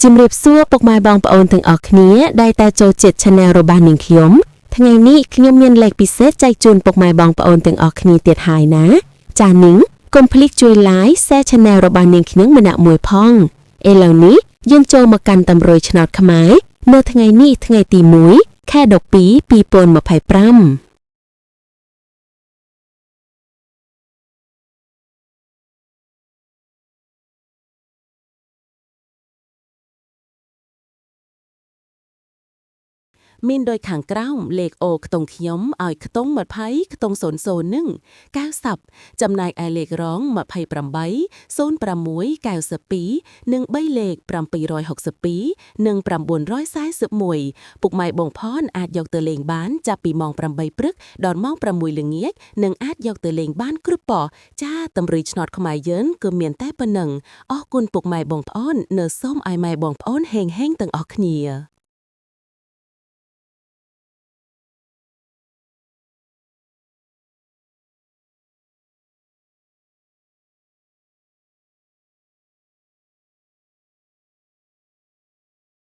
ជំរាបសួរពុកម៉ែបងប្អូនទាំងអស់គ្នាដែលតែចូលចិត្ត Channel របស់នាងខ្ញុំថ្ងៃនេះខ្ញុំមានលេខពិសេសចែកជូនពុកម៉ែបងប្អូនទាំងអស់គ្នាទៀតហើយណា ចា៎នាងកុំភ្លេចជួយ Like Share Channel របស់នាងខ្ញុំម្នាក់មួយផងឥឡូវនេះយើងចូលមកកាន់តម្រុយឆ្នោតខ្មែរនៅថ្ងៃនេះថ្ងៃទី1ខែ12 2025 មានដោយខាងក្រោមលេខអូខ្ទង់ខ្ញុំឲ្យខ្ទង់20ខ្ទង់00និង90ចំណែកឯលេខរង28 06 92និង3លេខ762និង941ពុកម៉ែបងផនអាចយកទៅលេងបានចាប់ពីម៉ោង8ព្រឹកដល់ម៉ោង6ល្ងាចនិងអាចយកទៅលេងបានគ្រប់ប៉ុសចាតម្រុយឆ្នោតខ្មែរយើងគឺមានតែប៉ុណ្ណឹងអរគុណពុកម៉ែបងប្អូននៅសូមឲ្យម៉ែបងប្អូនហេងហេងទាំងអស់គ្នា។